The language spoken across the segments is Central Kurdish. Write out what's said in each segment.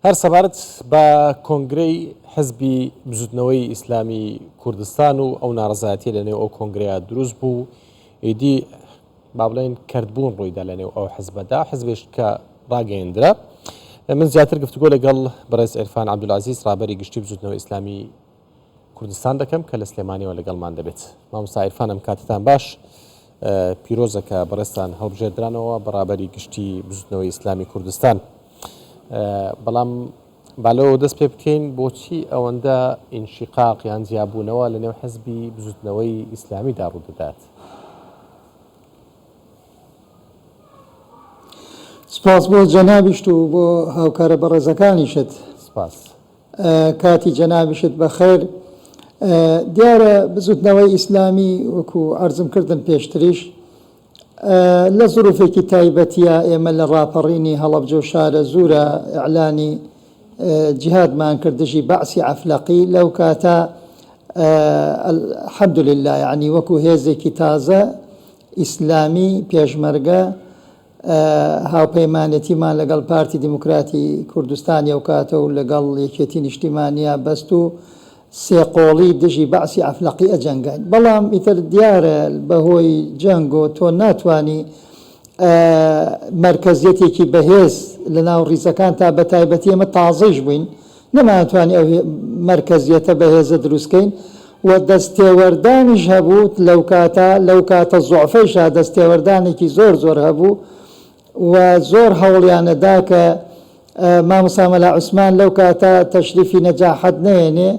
هەر سەبارەت بە کۆنگرەی حزبی بزوتنەوەی ئیسلامی کوردستان و ئەو ناڕەزایەتیە لەنێو ئەو کۆنگرەیە دروست بوو ئیدی با بڵێن کردبوون ڕوویدا لەنێو ئەو حزبەدا حزبێش کە ڕاگەیەندرا من زیاتر گفتوگۆ لەگەڵ بەڕێز عیرفان عەبدولعەزیز ڕابەری گشتی بزوتنەوەی ئیسلامی کوردستان دەکەم کە لە سلێمانیەوە لەگەڵمان دەبێت. مامۆستا عیرفان ئەم کاتتان باش. پیرۆزە کە بەڕێزتان هەڵبژێردرانەوە بە ڕابەری گشتی بزوتنەوەی ئیسلامی کوردستان. بەڵام با لەوە دەست پێ بکەین بۆچی ئەوەندە ئینشیقاق یان جیابوونەوە لە نێو حزبی بزوتنەوەی ئیسلامیدا ڕوودەدات؟ سپاس بۆ جەنابیشت و بۆ هاوکارە بەڕێزەکانیشت. سپاس. کاتی جەنابیشت بەخێر. دیارە بزوتنەوەی ئیسلامی وەکو عەرزم کردن پێشتریش لە زروفێکی تایبەتیە ئێمە لە ڕاپەڕینی هەڵەبجە و شارەزوورە ئیعلانی جیهادمان کرد دژی بەعسی عەفلەقی لەو کاتە الحمدللە یعنی وەکو هێزێکی تازە ئیسلامی پێشمەرگە هاوپەیمانێتیمان لەگەڵ پارتی دیموکراتی کوردستانی ئەوکاتە و لەگەڵ یەکێتی نیشتیمانیا بەست و سێقۆڵی دژی بەعسی عەفلەقی ئەجەنگاین. بەڵام ئیتر دیارە بەهۆی جەنگ و تۆ ناتوانی مەرکەزیەتێکی بەهێز لەناو ڕیزەکانتا بەتایبەتی ئێمە تازەیش بووین نەمانتوانی ئەو مەرکەزیەتە بەهێزە دروست کەین و دەستێوەردانیش هەبوو لەوکاتە، لەو کاتە زوعفەیشا دەستێوەردانێکی زۆر زۆر هەبوو و زۆر هەوڵیانەدا کە مامۆستا مەلا عوسمان لەو کاتە تەشریفی نەجاحەت نەیەنێ،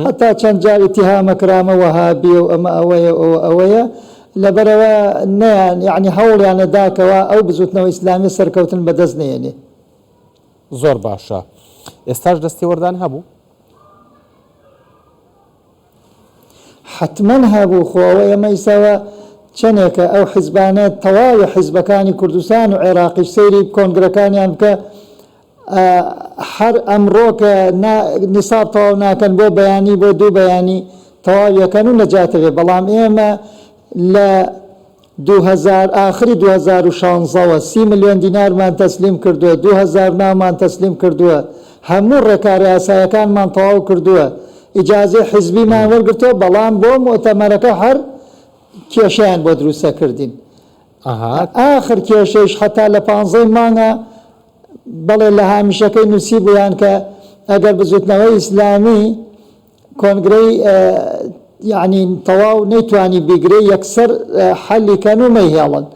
حەتا چەند جار ئیتیهامە کرامە وەهابیە و ئەمە ئەوەیە و ئەوە ئەوەیە، لەبەرئەوە نەیان یەعنی هەوڵیانەدا کەوا ئەو بزوتنەوە ئیسلامیە سەرکەوتن بەدەست نەیەنێ. زۆر باشە ئێستاش دەستێوەردان هەبوو؟ حەتمەن هەبوو خۆ ئەوە ئێمە ئیساوە چەنێکە ئەو حیزبانە تەواوی حیزبەکانی کوردستان و عێراقیش سەیری کۆنگرەکانیان بکە هەر ئەمڕۆ کە نیساب تەواو ناکەن بۆ بەیانی بۆ دوو بەیانی تەواویەکەن و نەجاتەوێ بەڵام ئێمە لە 2000 ئاخری 2016 وە سی ملیۆن دینارمان تەسلیم کردووە، 2000 ناومان تەسلیم کردووە، هەموو ڕێکارە یاسایەکانمان تەواو کردووە، ئیجازەی حیزبیمان وەرگرتووە، بەڵام بۆ موئتەمەرەکە هەر کێشەیان بۆ دروستەکردین. ئاخر کێشەیش حەتا لە پانزەی مانگا بەڵێ لە هامیشەکەی نووسیبوویان کە ئەگەر بزووتنەوەی ئیسلامی کۆنگرەی یەعنی تەواو نەیتوانی بیگرێ یەکسەر حەلی کەن و مەیهێڵن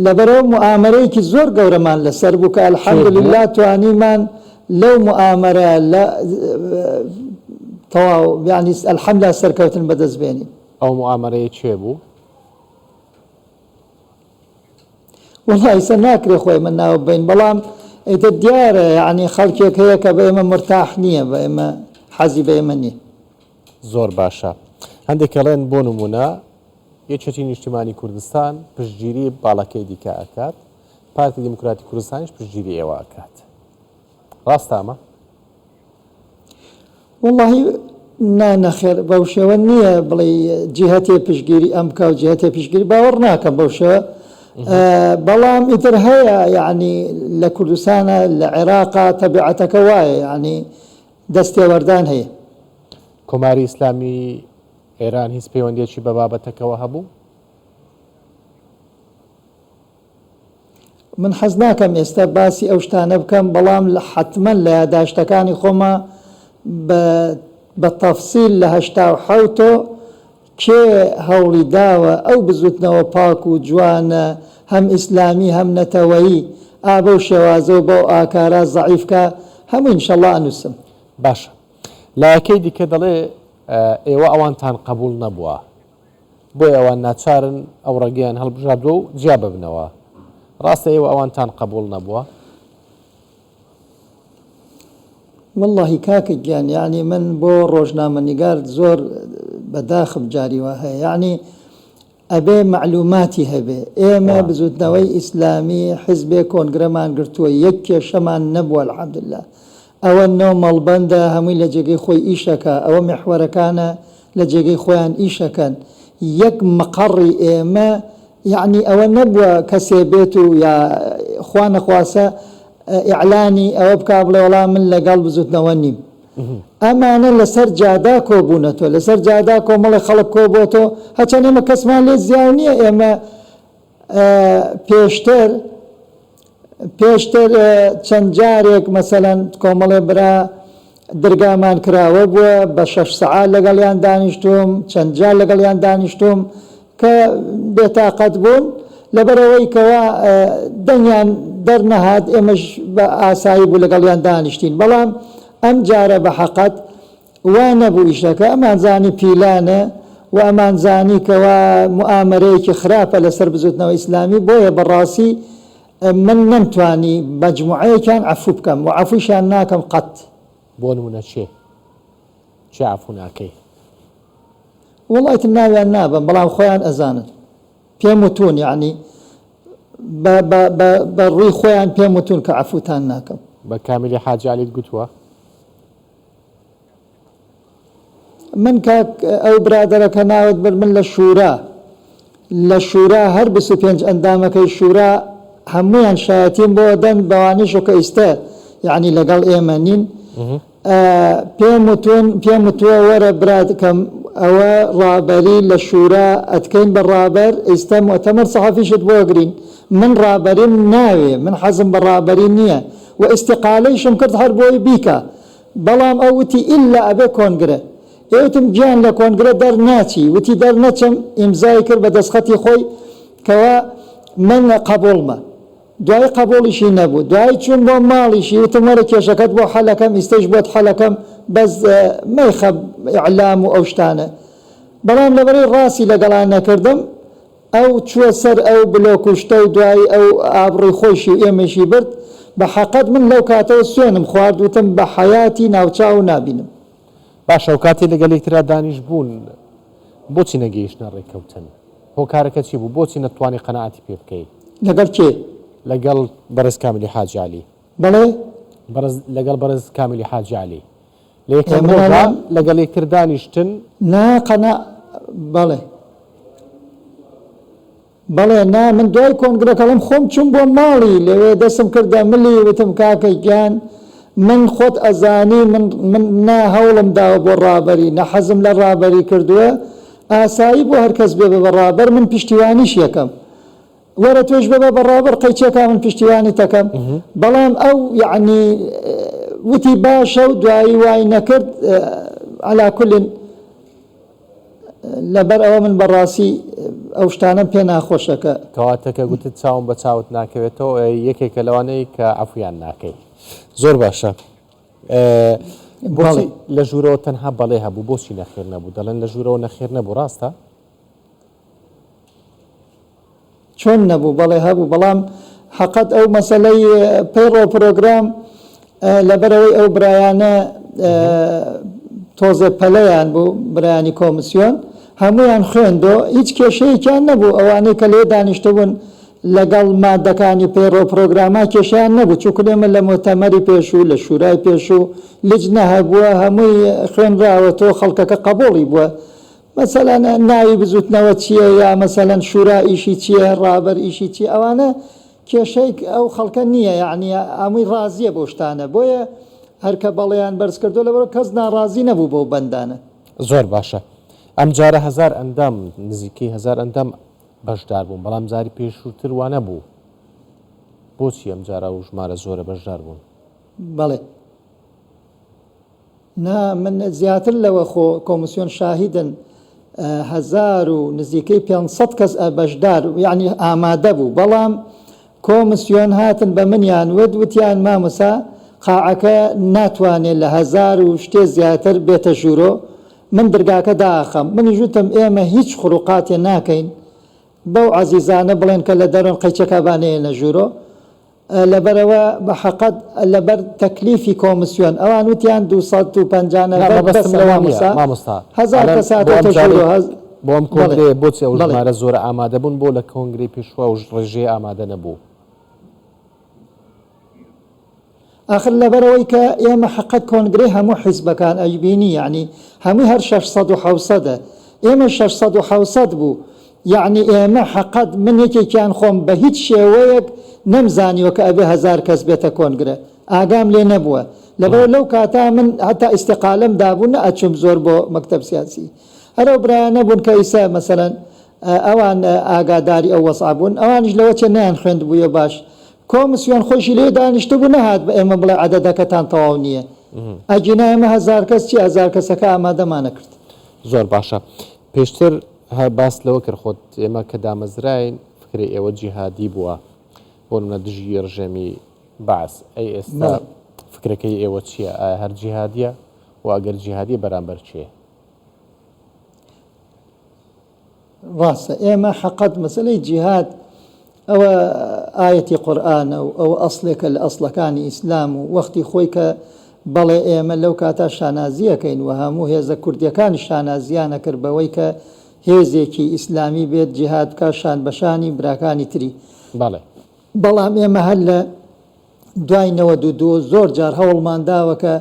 لەبەرئەوە موئامەرەیەکی زۆر گەورەمان لەسەر بوو کە الحمدللە توانیمان لەو موئامەرە لە تەواو یەعنی الحمدللە سەرکەوتن بەدەست بێنین. ئەو موئامەرەیە کێ بوو؟ وەڵا ئیسە ناکرێ خۆ ئێمە ناو ببەین بەڵام ئیتر دیارە یەعنی خەڵکێک هەیە کە بە ئێمە مورتاح نییە بە ئێمە حەزی بە ئێمە نییە. زۆر باشە هەندێک ئەڵێن بۆ نمونە یەکێتی نیشتیمانی کوردستان پشتگیری باڵەکەی دیکە ئەکات پارتی دیموکراتی کوردستانیش پشتگیری ئێوە ئەکات ڕاستە ئەمە؟ وەڵاهی نا نەخێر بەو شێوە نییە بڵێی جیهەتێ پشتگیری ئەم بکا و جیهەتێ پشتگیری باوەڕ ناکەم بەو شێوە بەڵام ئیتر هەیە یعنی لە کوردستانە لە عێراقا تەبیعەتەکە وایە یعنی دەستێوەردان هەیە. کۆماری ئیسلامی ئێران هیچ پەیوەندیەکی بە بابەتەکەوە هەبوو؟ من حەز ناکەم ئێستا باسی ئەو شتانە بکەم، بەڵام حەتمەن لە یاداشتەکانی خۆما بە بە تەفسیل لە 87 ەوە کێ هەوڵی داوە ئەو بزوتنەوە پاک و جوانە هەم ئیسلامی هەم نەتەوەیی ئا بەو شێوازە و بەو ئاکارە زەعیف کا هەمووی انشاللە ئەنوسم. باشە لایەکەی دیکە دەڵێ ئێوە ئەوانتان قەبوڵ نەبووە بۆیە ئەوان ناچارن ئەو ڕێگەیان هەڵبژاردووە و جیا ببنەوە. ڕاستە ئێوە ئەوانتان قەبووڵ نەبووە؟ وەڵاهی کاکە گیان یەعنی من بۆ ڕۆژنامەنیگار زۆر بەداخم جاری وا هەیە یەعنی ئەبێ مەعلوماتی هەبێ ئێمە بزوتنەوەی ئیسلامی حیزبێ کۆنگرەمان گرتووە یەک کێشەمان نەبووە الحمدللە ئەوە نۆ مەڵبەندە هەمووی لە جێگەی خۆی ئیشەکا ئەوە میحوەرەکانە لە جێگەی خۆیان ئیشەکەن یەک مقەڕی ئێمە یەعنی ئەوە نەبووە کەسێ بێت و یا خوا نەخواسە. ئیعلانی ئەوە بکا بڵێ وەڵا من لەگەڵ بزوتنەوە نیم. ئەمانە لەسەر جادا کۆبوونەتەوە، لەسەر جادا کۆمەڵێ خەڵک کۆبۆتەوە، هەرچەند ئێمە کەسمان لێ زیاو نییە، ئێمە پێشتر پێشتر چەند جارێک مەسەلەن کۆمەڵێ برا درگامان کراوە بووە بە شەش سەعات لەگەڵیان دانیشتووم، چەند جار لەگەڵیان دانیشتووم کە بێتاقەت بوون، لەبەرئەوەی کەوا دەنگیان دەرنەهات ئێمەش بە ئاسایی بوو لەگەڵیان دانیشتین، بەڵام ئەمجارە بە حەقەت وا نەبوو ئیشەکە، ئەمانزانی پیلانە و ئەمانزانی کەوا موئامەرەیەکی خراپە لەسەر بزوتنەوەی ئیسلامی، بۆیە بەڕاستی من نەمتوانی مەجموعەیەکیان عەفو بکەم و عەفویشیان ناکەم قەت. بۆ نمونە کێ؟ کێ عەفو ناکەی؟ وەڵا ئیتر ناویان نابەم بەڵام خۆیان ئەزانن پێم وتون یەعنی بە بە بە بە ڕووی خۆیان پێم وتون کە عەفوتان ناکەم. بە کامیلی حاجی عەلیت گوتووە؟ من کاک ئەو برادەرە کە ناوت برد من لە شورا لە شورا هەر 25 ئەندامەکەی شورا هەموویان شایەتیم بۆ دەن بەوانیشەوە کە ئیستە یعنی لەگەڵ ئێمە نین پێم وتون پێم وتووە وەرە برادکەم ئەوە ڕابەری لە شورا ئەتکەین بە ڕابەر ئیستە موئتەمەر سەحەفیشت بۆ ئەگرین من ڕابەریم ناوێ من حەزم بە ڕابەری نییە و ئیستیقالەیشم کرد هەر بۆی بیکا بەڵام ئەو وتی ئیلا ئەبێ کۆنگرە. ئێ وتم گیان لە کۆنگرە دەرناچی، وتی دەرنەچم، ئیمزای کرد بە دەستخەتی خۆی کەوا من قەبوڵمە. دوایی قەبوڵیشی نەبوو. دوایی چووم بۆ ماڵیشی وتم وەرە کێشەکەت بۆ حەلەکەم ئیستەیش بۆت حەلەکەم بەس مەیخە ئیعلام و ئەو شتانە. بەڵام لەبەرەی ڕاستی لەگەڵا نەکردم ئەو چووە سەر ئەو بلۆک و شتە و دوایی ئەو ئابڕووی خۆیشی و ئێمەیشی برد، بە حەقەت من لەو کاتەوە سوێنم خوارد وتم بە حەیاتی ناوچاوو نابینم. باشە ئەو کاتەی لەگەڵ یەکترا دانیشتبوون بۆچی نەگەیشتنە ڕێککەوتن؟ هۆکارەکە چی بوو؟ بۆچی نەتتوانی قەناعەتی پێ بکەی؟ لەگەڵ کێ؟ لەگەڵ بەڕێز کامیلی حاجی عەلی. بەڵێ؟ بەڕێز لەگەڵ بەڕێز کامیلی حاجی عەلی. لە یەکەم ڕۆژا لەگەڵ یەکتر دانیشتن. نا قەنا بەڵێ بەڵێ نا من دوای کۆنگرەکەڵم خۆم چوم بۆ ماڵی لەوێ دەسم کردە ملی وتم کاکە گیان من خۆت ئەزانی من من نا هەوڵم داوە بۆ ڕابەری نە حەزم لە ڕابەری کردووە ئاسایی بۆ هەرکەس بێ بە ڕابەر من پشتیوانیش یەکەم وەرە تۆش ببە بە ڕابەر قەیچێکا من پشتیوانیت ئەکەم بەڵام ئەو یەعنی وتی باشە و دوایی وای نەکرد علا کولن لەبەر ئەوە من بەڕاستی ئەو شتانەم پێ ناخۆشە کە کەواتە کە گوتت چاوم بە چاوت ناکەوێتەوە یەکێکە لەوانەی کە عەفویان ناکەی زۆر باشە بۆچی لە ژوورەوە تەنها بەڵێ هەبوو بۆچی نەخێر نەبوو دەڵێن لە ژوورەوە نەخێر نەبوو ڕاستە چۆن نەبوو بەڵێ هەبوو بەڵام حەقەت ئەو مەسەلەی پەیڕەو پرۆگرام لەبەرەوەی ئەو برایانە تۆزێ پەلەیان بوو برایانی کۆمسیۆن هەمویان خوێندۆ هیچ کێشەیەکیان نەبوو ئەوانەی کە لێ دانیشتبوون لەگەڵ مادەکانی پەیڕەو پرۆگراما کێشیان نەبوو چونکە ئێمە لە مۆتەمەری پێشوو لە شورای پێشوو لجنە هەبووە هەمووی خوێنراوە تۆ خەڵکەکە قبوڵی بووە مەسەلەن ناوی بزوتنەوە چیە یا مەسەلەن شورا ئیشی چیە ڕابەر ئیشی چیە ئەوانە کێشەی ئەو خەڵکە نییە یەعنی هەمووی ڕازیە بەو شتانە بۆیە هەرکە بەڵێیان بەرز کردو لەبەر کەس ناڕازی نەبوو بەو بەندانە. زۆر باشە ئەمجارە هەزار ئەندام نزیکەی هەزار ئەندام بەشدار بوون بەڵام جاری پێشووتر وانەبوو بۆچی ئەمجارە ئەو ژمارە زۆرە بەشدار بوون؟ بەڵێ. نا من زیاتر لەوە خۆ کۆمسیۆن شاهیدن هەزار و نزیکەی 500 کەس بەشدار یعنی ئامادە بوو بەڵام کۆمسیۆن هاتن بە منیان وت وتیان مامۆسا قاعەکە ناتوانێت لە هەزار و شتێ زیاتر بێتە ژوورۆ من درگاکە داخەم منیش وتم ئێمە هیچ خروقاتێ ناکەین بەو عەزیزانە بڵێن کە لە دەرۆن قەیچەکە با نەیەنە ژوورۆ لەبەرئەوە بە حەقەت لەبەر تەکلیفی کۆمسیۆن ئەوان وتیان 250 نا نەفەر مەبەستم بەسە لەوە نییە مامۆستا مامۆستا هەزار ئەڵێم کەس بۆ ئەم هاتۆتە جارەی ژوورۆ هەز بۆ ئەم بەڵێ کۆنگرەیە بۆچی ئەو بەڵێ ژمارە زۆرە ئامادە بوون بۆ لە کۆنگرەی پێشوو ئەو ڕێژەیە ئامادە نەبوو؟ ئاخر لەبەرئەوەی کە ئێمە حەقەت کۆنگرەی هەموو حیزبەکان ئەیبینی یەعنی هەمووی هەر 600 و حەوسەدە ئێمە 600 و حەوسەد بوو. یەعنی ئێمە حەقەت من یەکێکیان خۆم بە هیچ شێوەیەک نەمزانیوە کە ئەبێ هەزار کەس بێتە کۆنگرە ئاگام لێ نەبووە لەبەرئەوە لەو کاتە من هەتا ئیستیقالەم دابوو نەئەچووم زۆر بۆ مەکتەب سیاسی هەر ئەو برایانە بوون کە ئیسە مەسەلەن ئەوان ئاگاداری ئەو وەزعە بوون ئەوانیش لەوە چێ نەیانخوێندبوویە باش کۆمسیۆن خۆیشی لێ دانیشتبوو نەهات بە ئێمە بڵێ عەدەدەکەتان تەواو نییە ئەگینا ئێمە هەزار کەس چی هەزار کەسەکە ئامادەمانەکرد. زۆر باشە پێشتر هەر باست لەوە کرد خۆت ئێمە کە دامەزراین فکرەی ئێوە جیهادی بووە بۆ نمونە دژی ڕژێمی بەعس ئەی ئێستا فکرەکەی ئێوە چییە ئایا هەر جیهادیە و ئەگەر جیهادیە بەرامبەر کێ؟ ڕاستە ئێمە حەقەت مەسەلەی جیهاد ئەوە ئایەتی قورئانە و ئەوە ئەسڵێکە لە ئەسڵەکانی ئیسلام و وەختی خۆی کە بەڵێ ئێمە لەو کاتا شانازیەکەین و هەموو هێزە کوردیەکانی شانازیانە کرد بەوەی کە هێزێکی ئیسلامی بێت جیهاد بکا شان بەشانی براکانی تری. بەڵێ. بەڵام ئێمە هەر لە دوای 92 زۆر جار هەوڵمان داوە کە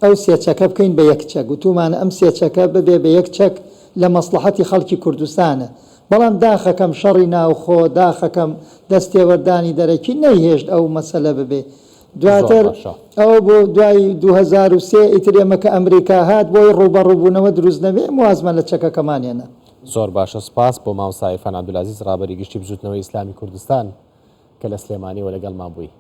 ئەو سێ چەکە بکەین بە یەک چەک، وتوومانە ئەم سێ چەکە ببێ بە یەک چەک لە مەسڵەحەتی خەڵکی کوردستانە، بەڵام داخەکەم شەڕی ناوخۆ، داخەکەم دەستێوەردانی دەرەکی نەیهێشت ئەو مەسەلە ببێ. زۆر دواتر باشە. ئەوە بوو دوای 2003 ئیتر ئێمە کە ئەمریکا هات بۆی ڕووبەڕووبوونەوە دروست نەبێ ئێمە وازمان لە چەکەکەمان هێنا. زۆر باشە سپاس بۆ مامۆستا عیرفان عەبدولعەزیز ڕابەری گشتی بزووتنەوەی ئیسلامی کوردستان کە لە سلێمانیەوە لەگەڵمان بووی.